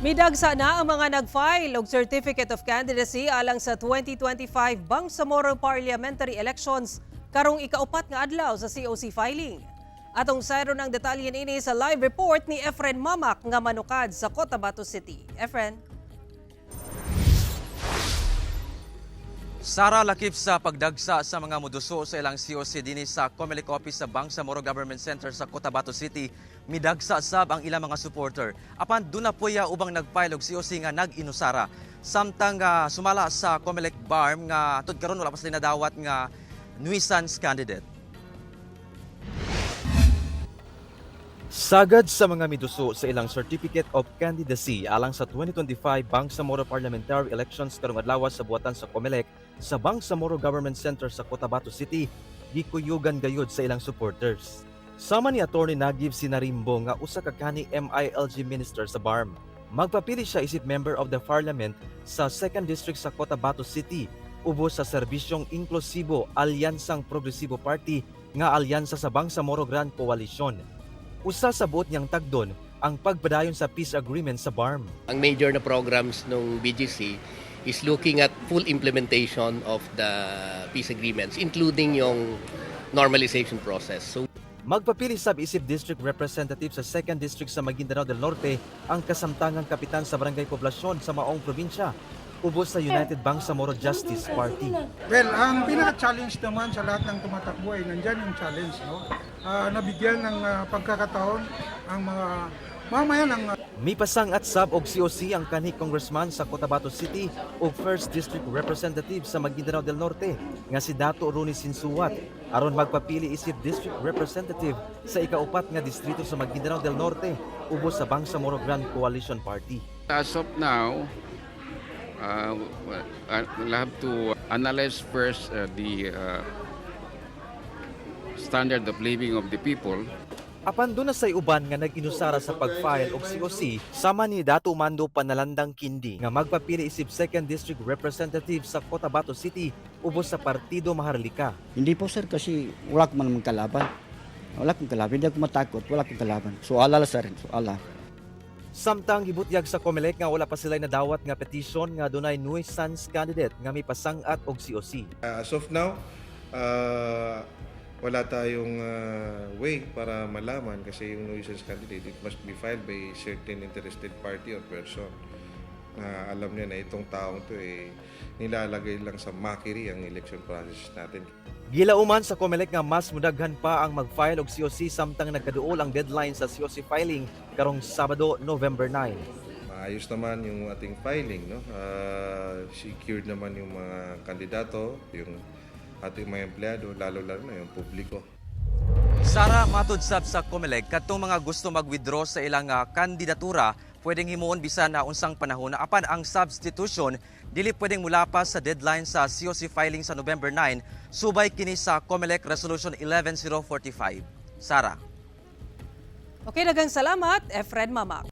Midagsa na ang mga nag-file og Certificate of Candidacy alang sa 2025 Bangsamoro Parliamentary Elections karong ikaupat nga adlaw sa COC filing. Atong sayron ang detalye niini sa live report ni Efren Mamak nga manukad sa Cotabato City. Efren. Sara, lakip sa pagdagsa sa mga muduso sa ilang COC dinhi sa Comelec Office sa Bangsamoro Government Center sa Cotabato City, midagsa sab ang ilang mga supporter. Apan duna poya ubang nag-file og COC nga nag-inusara. Samtang sumala sa Comelec BARMM nga tud karon wala pa sila nadawat nga nuisance candidate. Sagad sa mga miduso sa ilang Certificate of Candidacy alang sa 2025 Bangsamoro Parliamentary Elections karong adlaw sa buhatan sa COMELEC sa Bangsamoro Government Center sa Cotabato City, gikuyugan gayud sa ilang supporters. Sama ni Attorney Naguib Sinarimbo nga usa ka kanhi MILG minister sa BARMM. Magpapili siya isip member of the parliament sa 2nd District sa Cotabato City ubos sa Serbisyong Inklusibo Alyansang Progresibo Party nga alyansa sa Bangsamoro Grand Coalition. Usa sa buot niyang tagdon ang pagpadayon sa peace agreement sa BARMM. Ang major na programs ng BGC is looking at full implementation of the peace agreements, including yung normalization process. So Magpapili sab isip district representative sa 2nd District sa Maguindanao del Norte ang kasamtangang kapitan sa Barangay Poblasyon sa maong probinsya ubos sa United Bangsamoro Justice Party. Well, ang pinaka-challenge naman sa lahat ng tumatakbo ay nandyan yung challenge, no? Nabigyan ng pagkakataon ang mga mamayan ng Mipasang-at sab og COC ang kanhi congressman sa Cotabato City ug 1st District Representative sa Maguindanao del Norte nga si Dato Ronnie Sinsuat aron magpapili isip district representative sa ikaupat nga distrito sa Maguindanao del Norte ubos sa Bangsamoro Grand Coalition Party. As of now, we'll have to analyze first the standard of living of the people. Apan duna say uban nga nag-inusara sa pag-file og COC, sama ni Dato Mando Panalandang Kindi nga magpapili isip 2nd District Representative sa Cotabato City ubos sa Partido Maharlika. Hindi po, sir, kasi wala ko man naman kalaban. Wala akong kalaban. Hindi ako matakot. Wala akong kalaban. So Allah lang, sir. So Allah. Samtang gibutyag sa COMELEC nga wala pa sila nadawat nga petisyon nga dunay nuisance candidate nga mipasang-at og COC. As of now, wala tayong way para malaman kasi yung nuisance candidate, it must be filed by certain interested party or person na alam niya na itong taong to eh nilalagay lang sa mockery ang election process natin. Gilauman sa COMELEC nga mas mudaghan pa ang mag-file og COC samtang nagkaduol ang deadline sa COC filing karong Sabado, November 9. Maayos naman yung ating filing, no? Secured naman yung mga kandidato, yung ating mga empleyado, lalo-lalo na yung publiko. Sara, matud sab sa COMELEC kadtong mga gusto mag-withdraw sa ilang kandidatura pwedeng himuon bisan na unsang panahon, apan ang substitution dili pwedeng mulapas sa deadline sa COC filing sa November 9, subay kini sa COMELEC Resolution 11045. Sara. Okay, daghang salamat, Efren Mamak.